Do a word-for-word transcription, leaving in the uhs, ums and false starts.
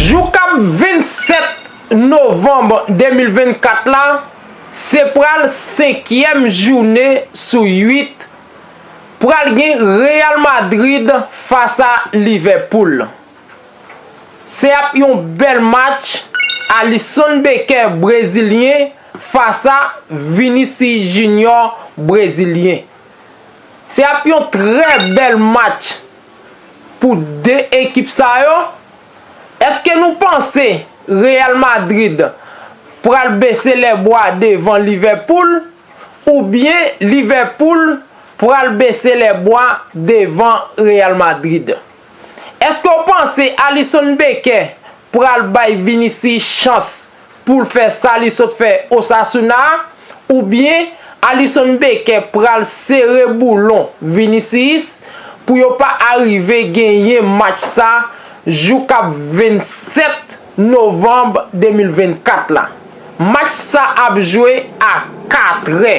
Jou k ap vennsèt novanm de mil vennkat la, se pral senkyèm jounen sou uit pral gen Real Madrid fas a Liverpool. Se ap yon bèl match. Alisson Becker brezilyen fas a Vinicius Junior brezilyen. Se ap yon trè bèl match pou de ekip sa yo. Èske nou panse Real Madrid pral bese lèbwa devan Liverpool, oubyen Liverpool pral bese lèbwa devan Real Madrid? Èske w panse Alisson Becker pral bay Vinicius chans pou l fè sa li sot fè Osasuna a, oubyen Alisson Becker pral sere boulon Vinicius pou yo pa arive genyen match sa jou k ap vennsèt novanm de mil vennkat la. Match sa ap jwe a katrè.